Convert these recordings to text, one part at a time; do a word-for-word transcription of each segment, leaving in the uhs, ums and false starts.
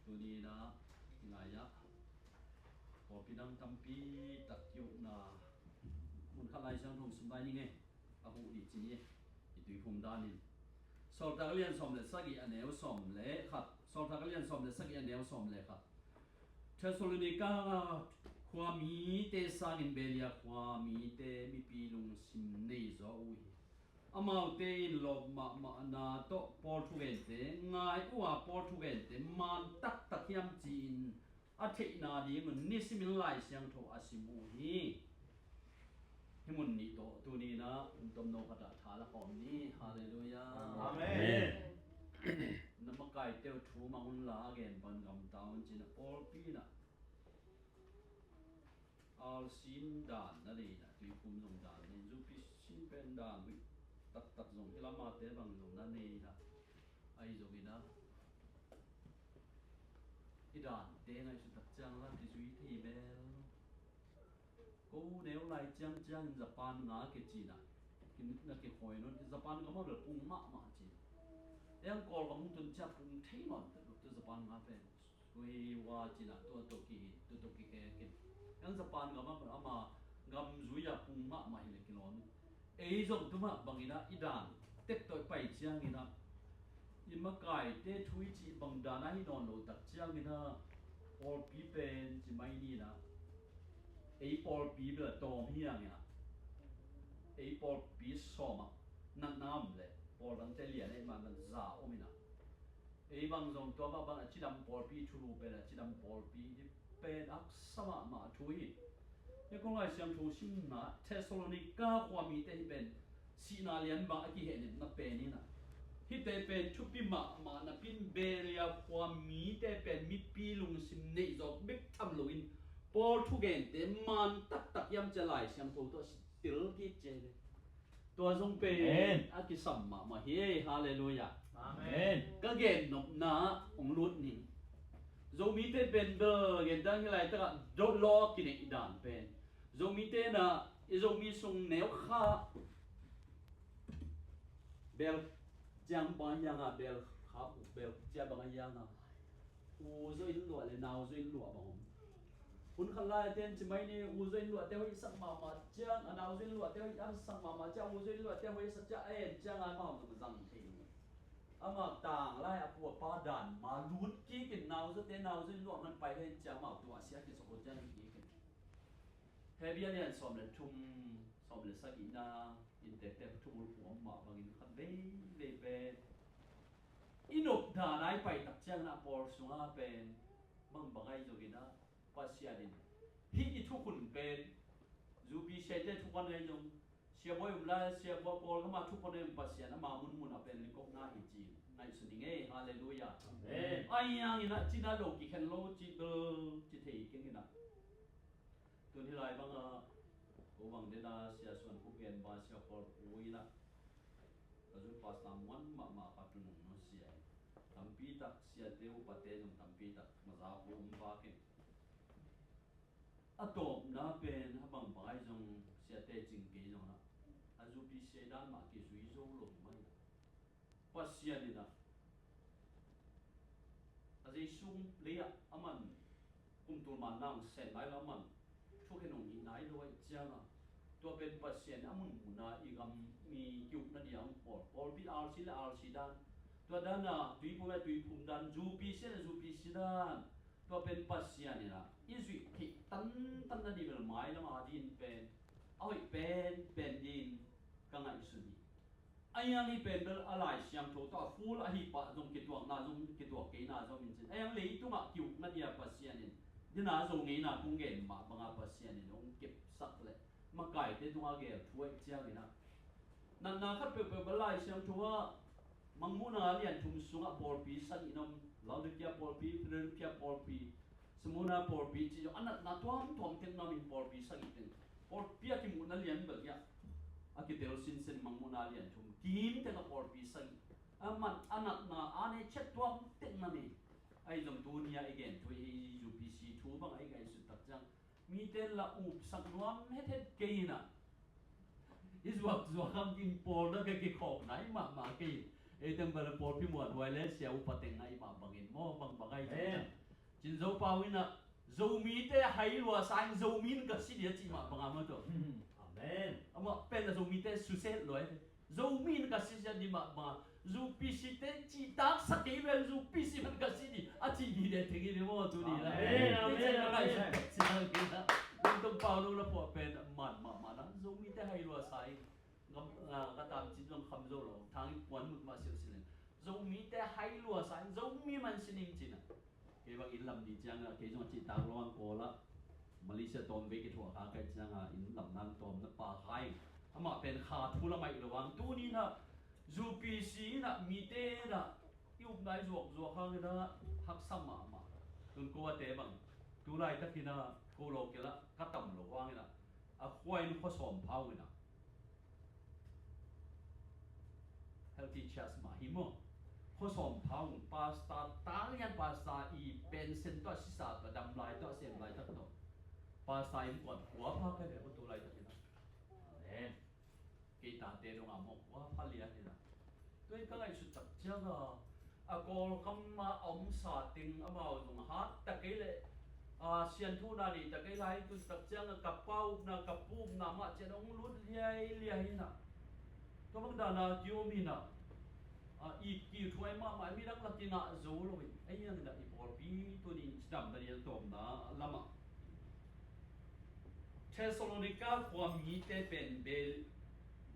Tuni-in ah, ngai ah, pawlpi dang tampi tak kiukna mun khat Lai Siangtho sim lai ning e. A huh dih ci ni e. I tuiphum danin Sawltak a lian sawm le sagih a neu sawm le khat. Sawltak a lian sawm le sagih a neu sawm le khat. Thessalonika khua mite sangin Berea khua mite mipi lungsim nei zaw uh hi. Amaute in lawp mahmahna tawh Paul thugente ngai uh a, Paul thugente man taktak hiam ci-in a theihna dingun nisimin Lai Siangtho a sim uh hi. Hih mun nih tawh tuni-in ah hun tomno khatah tha la khawm ni. Halleluiah. Amen. Na makaite uh thu mang unla a gen pan gamta un ci-in ah pawlpi in ah R C in dan na nei in ah, tuiphum zong dan nei, U P C in pen dan uh taktak zong hi lamate bang zong na nei in ah, ahi zongin ah i dante ngaihsut tak ciang la kizui thei bel. Ko neu lai ciangciangin Japan nga kici in ah, na kikhawi nawn, Japan nga mah bel pung mahmah ci in ah. Eng Kawlgam hong tun ciang pung thei nawn, tu Japan nga pen. Ui, wa cina tua toki, tua toki ke kin. Yang Japan gam a ama gam zui a pung mahmah hi le kilawm. Ei zong tu mah bangin ah i dan tek tawh i pai ciangin ah i makaite thu i cih bang dan a hi nawn lo tak ciangin ah pawlpi pen ci mai ni in ah ei pawlpi bel a tawm hi ang in ah ei pawlpi sawm ah natna om le pawl dangte lian ei man dan za om in ah Ei bang zong tua mah bang a cidam pawlpi thulu pen a cidam pawlpi hi pen haksa mahmah thu hi. Hih kong Lai Siangtho simna Thessalonika khua mite hi pen sihna lian bang a kihehnemna pen hi in ah hihte pen thupi mahmah napi-in Berea khua mite pen mipi lungsim neih zawk bek tham loin Paul thugente man taktak hiam ci a Lai Siangtho tawh a tel kik ci hi. Tua zong pen a kisam mahmah hi. Halleluiah. Amen. Ka gen nopna hong lut ning. Zomite pen bel gen dan hi laitakah dot law kineih dan pen Zomite na i Zomi sung neu kha bel ciang bang a hiang a bel kha bel ciang bang a hiang a u zaw in luah le nau zaw in luah bang om. Hun khat lai a ten ci mai ni, u zaw in luahte hoih sak mahmah ciang, a nau zaw in luahte hoih sak mahmah ciang, u zaw in luahte hoih sak ciang, a en ciang a amau zong zang thei lo. Amau tang lai a pu a pa dan ma lut kik in nau zawte nau zaw in luah man pai hen ciang amau tuahsia kisok ho ciang kik in. Hebru a lian sawm le thum, sawm le sagihna, in tektek thum ul pu om mah bangin khat veivei pen i nop dan a i pai tak ciangin a pawl sungah pen bang bang ahi zongin a Pasian in hih i thukhun pen U P C te thukhun ahi zong, Siabawi um lai, Siabawi pawl gam a thukhun ahi zong Pasian ama munmun a pen likopna hi ci ngaihsun ing ei. Halleluiah. Amen. Ahi hangin a cina lo kikhen lo ci bel ci thei keng in a. Tun hih lai bangah ko bang dena Sia Suan Khup gen ba Sia Khual Pu in a ka zut pastor muan mahmah ka tunung no sia in tampi tak siate upate zong tampi tak maza pu um bakin a tawpna pen a bangbang ahi zong siate cing kei zong a a zupi sia dan mah kizui zo lo mai a Pasian in a a Jesu lei ah a man kum tul man nang sen lai lo a man thukhen hong hih nai lo ahi ciang a tua pen Pasian a munmun a i gam mi kiukna dia hong pawl pawlpi R C le R C dan tua dan a tuiphum le tuiphum dan zupi sia le zupi sia dan tua pen Pasian in a i zuih theih tantan na di bel mailam a din pen a hoih pen pen din ka ngaihsun hi. A hiang hi pen bel a Lai Siangtho tawh a full ahi pah zong kituakna zong kituak keina zong in cin a hiang leitungah kiukna dia Pasian in dina zo ngeina kong gen mah banga Pasian in hong kepsak le makaite tungah gel thu ahi ciangin a natna khat peuhpeuh bel Lai Siangtho ah Mangmuhna lian thum sungah pawlpi sagih in om. Laodikea pawlpi, Philadelphia pawlpi, Smurna pawlpi ci zong a natna tuamtuam teng na om in pawlpi sagih teng pawlpi a kimuhna lian bel hiah a kitel sinsen Mangmuhna lian thum kim teng a pawlpi sagih a man a natna a nei chet tuam teng na nei. Ahi zong tunia i gen thu i U P C thu bang a i ngaihsut tak ciang mite in la upsak nuam hethet kei in a i zuakzuak ang in pawl na ka kikhawk nai mahmah kei in ei teng bel pawlpi muanhuai le sia upa teng nai mah bangin maw bang bang ahi zong Cin Zo Pau in ah, Zomite hai lua sa in Zomi in ka si ding a cih mah bang a maw tawh. Amen. Amah pen a Zomite susia lua hi. Zomi in ka si sia ding mah bang a, U P C te cihtak sa kei lua in U P C man ka si ding a cih ding le thei ding maw tuni in ah. Amen, amen, amen. Tua Pau lo la phuah pen man mahmah na, Zomite hai lua sa in. Ngam, ah, ka tam cin zong kham zo lo, thang i puan mut mah siu si leng. Zomite hai lua sa in, Zomi man si ning cin ah. Kei bang inn lam ni ciang ah, kei zong a cihtak lo ang kawl ah. Malaysia tawm vei kei thuah kha kai ciang ah, inn lam nang tawm na pa khai. Amah pen kha thu la mai lo ang. Tuni in ah, U P C in ah, mite in ah, i upna i zuakzuak hang in ah, haksa mahmah. Tun ko a te bang. Tu laitak in ah, ko lo kei lah, ka tam lo hang in ah. A khua in khua sawm phau in ah. Healthy Church mah hi maw. Khua sawm phau, pastor, tang lian pastor i pension tawh, sisa tawh, dam lai tawh, sem lai tak tawh. Pastor in kuan kua pha kai ve ko tu lai tak in ah. Amen. Kei tate dong a maw, kua pha lian in ah. Tua hi ka ngaihsut tak ciang a, a Kawlgam a om sa teng amau zong hat ta kei leh, a, sianthohna nei ta kei lai, tun tak ciang a ka pa upna, ka pu upna mah cian hong lut liailiai in ah. Tua bang dan a kiom in ah, a, i kithuai mahmah, midang la kingah zo lo in, a hiang in ah i pawlpi tuni in cidam Daniel tawmna lamah. Thessalonika khua mite pen Bel-,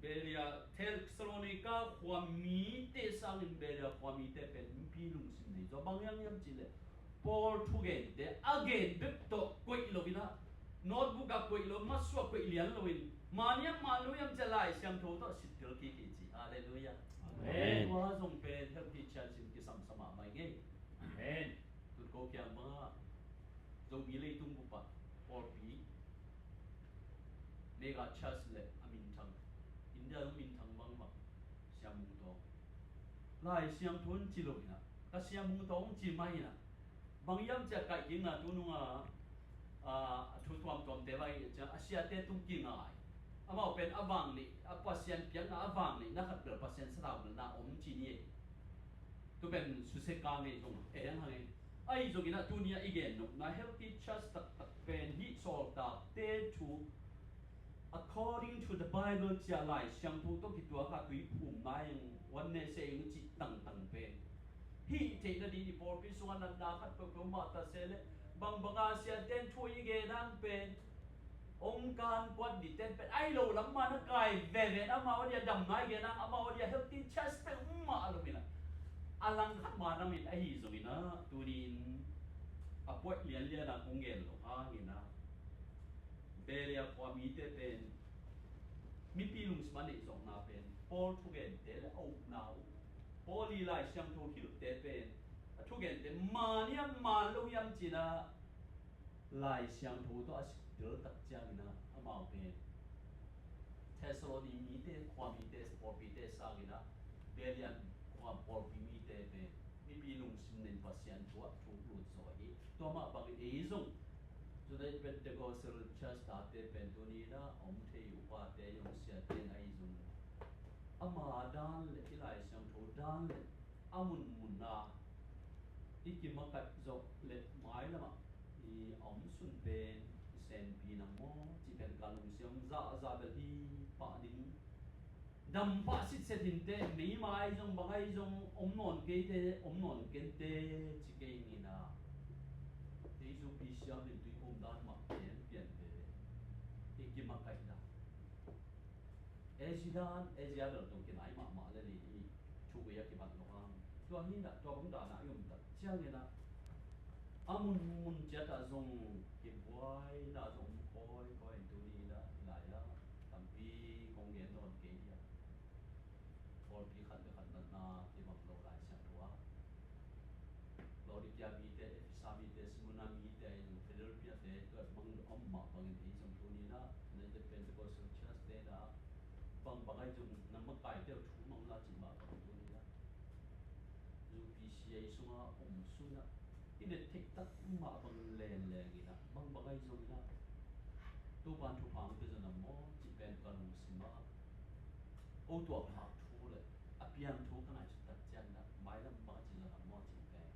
Beria, Thessalonika khua mite sangin Beria khua mite pen mipi lungsim nei zaw. Bang hiam hiam cih leh Paul thugente a gen bek tawh koih lo in ah, notebook ah koih lo, masuah koih lian lo in, man hiam man lo hiam cih leh Lai Siangtho tawh sittel kik hi ci. Halleluiah. Amen. Tua zong pen Healthy Church in kisamsa mahmah ing ei. Amen. Tun ko kiang bang ah, Zomi leitung bup ah pawlpi, mega church le a minthang, India zong minthang bangbang, Sia Mung Tawng. Lai Siangtho in ci lo in ah, ka Sia Mung Tawng ci mah in ah, bang hiam cih leh kaih kikna tu nung a, a, a thu tuamtuamte vai ciang a siate tung kingai. Amau pen a vang neih, a Pasian piakna a vang neihna khat bel Pasian sathau belna om ci ni ei. Tu pen susia ka ngei zong e hang hang e. Ahi zongin ah tuni ah i gen nopna Healthy Church taktak pen hih sawltakte thu according to the Bible ci a Lai Siangtho tawh kituak a tuiphumna in wan ne se ing cih tangtang pen hih theihna ding i pawlpi sungah natna khat peuhpeuh mah ta se leh bangbang a siate in thu i gen hang pen hong kan kuat ding ten pen ahi lo lam mah na kai veve in amau a dia damna i gen hang, amau a dia Healthy Church pen um mah a lo in ah, a langkhat mah na min ahi zongin ah tuni in a puaih lianlian a kong gen lo hangin ah Beria khua mite pen mipi lungsim a neih zawkna pen Paul thugente le a upna uh, Paul i Lai Siangtho hilhte pen a thugente man hiam man lo hiam ci-in ah Lai Siangtho tawh a sittel tak ciangin ah amau pen Thessaloni mite, khua mite, pawlpite sangin ah Beria khua pawlpi mite pen mipi lungsim nei Pasian thu ah thuk lut zaw hi. Tua mah bangin ei zong United Pentecostal Church tate pen tuni in ah a om thei upate zong siate in ahi zong ama dan le i Lai Siangtho dan le a munmun a i kimakaih zawh le mailam ah i a om sun pen i senpi nang maw cih pen ka lungsim zahzah bel hi pah ding. Dam pah sitset inteh, meima ahi zong bang ahi zong om nawn keite, om nawn kente ci kei ing in ah. Ei zu pi siam in tuiphum dan mah pian pian ve ve. I kimakaih dan. Asia dan, Asia bel tawh kinai mahmah le li hi. Thu gei a kibat lo hang. Tua hi in ah, tua bang dan ah i om tak ciangin ah a munmun ciat ah zong kibuaina zong om kawikawi in tuni in ah i lai ah tampi kong gen nawn kei hi a. Pawlpi khat le khat natna kibang lo Lai Siangtho ah. Laodicea mite, Efesa mite, Smurna mite, ahi zong Philadelphia te, tua bang om mah bangin ei zong tuni in ah, United Pentecostal Church te in ah, bang bang ahi zong na makaite uh thu mang la cih mah bang tuni in ah. U P C a i sungah om sun ah, i let theih tak mah bang lengleng in ah, bang bang ahi zong in ah. Topa'n thupha hong pia zaw na maw, cih pen ka lungsim ah. O tua phak thu le, a piang thu ka ngaihsut tak ciangin ah, mailam bang a ci zaw na maw cih pen.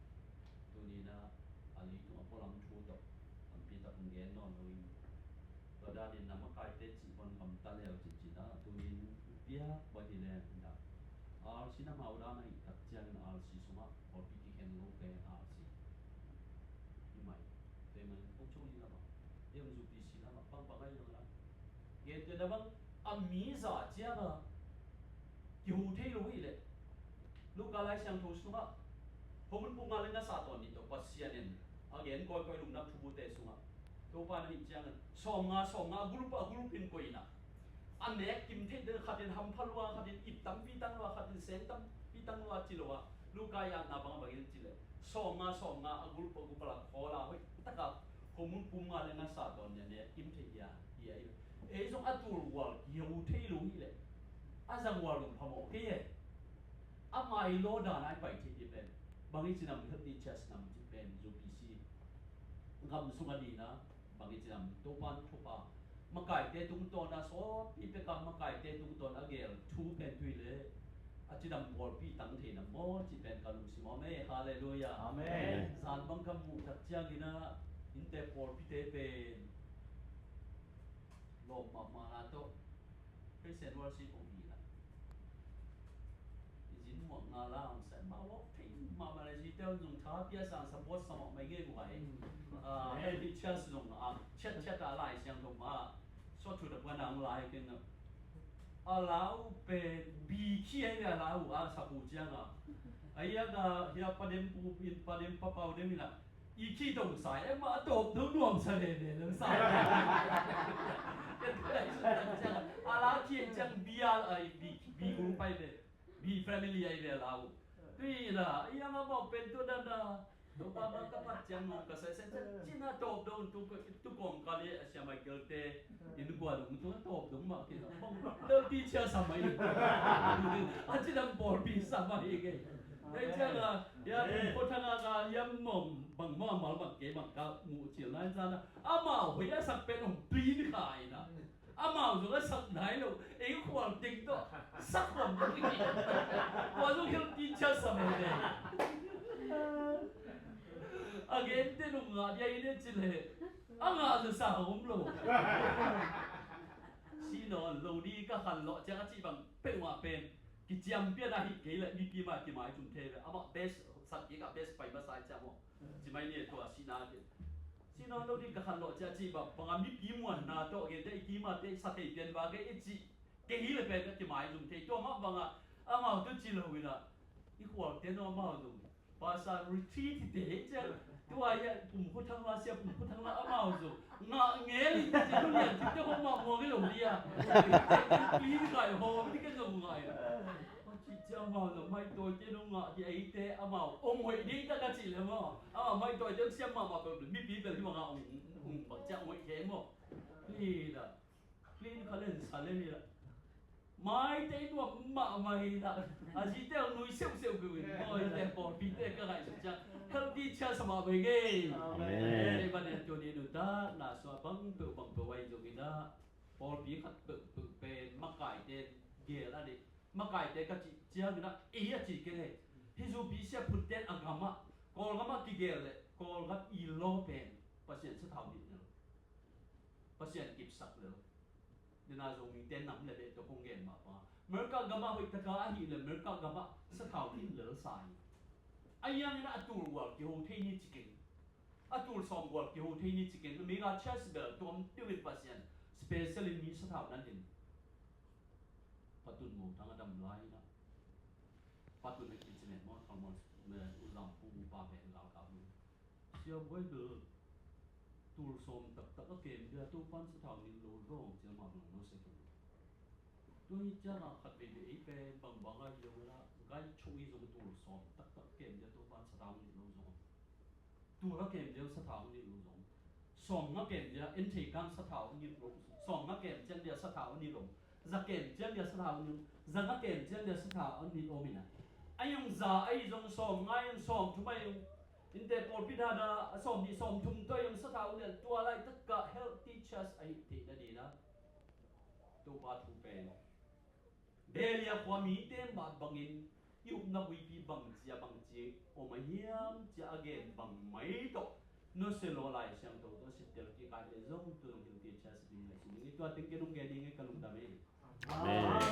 Tuni in ah, a leitung a tak hong gen nawn lo in. Tua danin na makaite cih hon gamta leu cih cih na, tunin piak bang hi leng na. R C na mau dan ahih tak ciangin R C sungah pawlpi kikhen lo pen R C. Hi mai. Tua hi mai. Kong chung hi lamah. Em zu P C lamah. Bang bang ahi lo la. Gen tua na bang a mi za ciang a kihu thei lo hi leh. Luka Lai Siangtho sungah, homun pum nga le ngasa tawn nih tawh Pasian in a gen kawikawi lungdam thupute sungah, Topa na hih ciangin sawmnga, sawmnga, a gulp a gulp in koihna. A nek kim theih den, khat in hampha lua, khat in ip tampi tang lua, khat in seng tampi tang lua ci lo a, Luka i atna bang a bangin ci leh sawmnga, sawmnga, a gulp a gulp a la khawl a hoih taka homun pum nga le ngasa tawn nih a nek kim theih hi a, hi a, hi a. Ei zong a tul gual kihu thei lo hi leh a zang gual lungpham aw kei e. Ama i law dan a i pai thei dih pen bang i cinam, healthy church nam cih pen zu P C gam sung a dina bang i cinam Topan thupa makaite tungtawn a sawtpi peka makaite tungtawn a gel thu pen tui le a cidam pawlpi tang thei na maw cih pen ka lungsim aw me. Halleluiah. Amen. Zan bang ka muh tak ciangin a innte pawlpite pen lawm mahmah na tawh Praise and worship hong hi la. I zin muak nga la hong sai mah lawk thei mah mah le zite hong zong tha pia sang support sa mah mai ngei guai. Ah, healthy church zong a chat chat a Lai Siangtho mah. Sawt thu da puan ang lai keng a. A lau pen bi khi ai le a lau a sa pu ciang a. Ai a ga hia pa dem pu in pa dem pa pau dem in a. I khi dong sai em a tawp dong nuam sa le le dong sai. A la khi ciang bia ai bi bi group ai le bi family ai le lau. Tui la i ang a bau pen tu dan da. Tu pa ma ka pat ciang nuam ka sai sai ciang cina tawp dong tu tu kong ka le a sia mai kel te. In kua dong tu tawp dong ma ki la. Bang dong ti cia sa mai. A ci dang bol bi sa mai ke. Ei ciang a ya pu ko thang a ka yam mong bang mong mal bang ke bang ka mu cil nai sa na. Amau hoih a sak pen hong tui ni khai na. Amau zong a sak nai lo. Ei khual ting to. Sak hong ting. Kua zong hil ti cia sa mai de. A gen te nung nga dia i ne ci le. A nga zong sa hong lo. Si nawn lo ni ka khan lawh ciang a ci bang peuhmah pen kiciampian a hi kei le mipi mah kimai tum thei ve. Amah best sak kik a best pai masa i ciam aw. Ci mai ni tua sihna te. Si nawn lo ni ka khan lawh ciang a ci bang bang a mipi muanna tawh gen te i kimah te sa thei pian ba kei i ci kei hi le pen ka kimai tum thei. Tua mah bang a amau tu ci lo in a i khual te naw amau tum. Pastor retreat hi te hi ciang. Tua hi a Pum Khua Thang la, Sia Pum Khua Thang la amau zong ngah ngel hi te ci, tu lian ci te hong mah muang hi lo hi a. Clean kai hawm hi te ken zong ngah hi. Ci ciang amau zong mai tawi te nong ngah hi a hi te amau ong hoih ding ka ka cih le maw. Amau mai tawi te ong siam mahmah peuh mipi bel hi mah ngah ong ong bang ciang ong hoih khe maw. Hi la. Clean kha len sa len hi la. Mai te i nuam mahmah hi la. A zi te ang nui seuh seuh keu in. Maw hi te pawlpi te ka ngaihsut ciang healthy church sa mahmah hi ngei. Amen. Ei ban en tu ni nu ta na sua bang peuh bang peuh ai zong in a pawlpi khat peuh peuh pen makai te gel a dih. Makai te ka cih ciang in a ei a cih kei le. Hi zu pi sia phut ten a gam ah Kawlgam ah kigel le Kawlgam i law pen Pasian sathau nih lo. Pasian kipsak lel. Dena Zomite nam le beh tawh kong gen mah bang a America gam ah hoih taka ahih le America gam ah sathau nih lel sa hi. A hiangin a tul gual kiho thei ni cikin a tul sawm gual kiho thei ni cikin a mega church bel tuam tiuin Pasian special in mi sathau nan in patun mo tang a dam lai na patun a kici men mo tang mo uzam pu pa pen gal ka mu. Sia buai bel tul sawm taktak a kem dia Topan sathau nih lo zong ciang mah bang lo se kem. Tua hi ciang a khat vei vei ei pen bang bang a hi zong la gai chung hi zong tul sawm taktak a kem dia Topan sathau nih lo zong. Tul a kem dia sathau nih lo zong. Sawm nga kem dia en thei kang sathau nih lo. Sawm nga kem ciang dia sathau nih lo. Za kem ciang dia sathau nih lo. Za nga kem ciang dia sathau nih lo mina. A yong za a hi zong sawm nga a hi zong sawm thum a hi zong. Innte pawlpi dada a sawm nih sawm thum tua i om sathau nih tua laitak ka healthy church a hi theih na dina. Topa thu pen Belia khua mite mah bangin i upna buipi bangcia bangci om a hiam cia a gen bang mai tawh nusia law Lai Siangtho tawh Tel kik a hi leh zong tu zong hilh kik cia si ding hi. Tua teng kei nong gen ding hi, ka lungdam hi. Amen.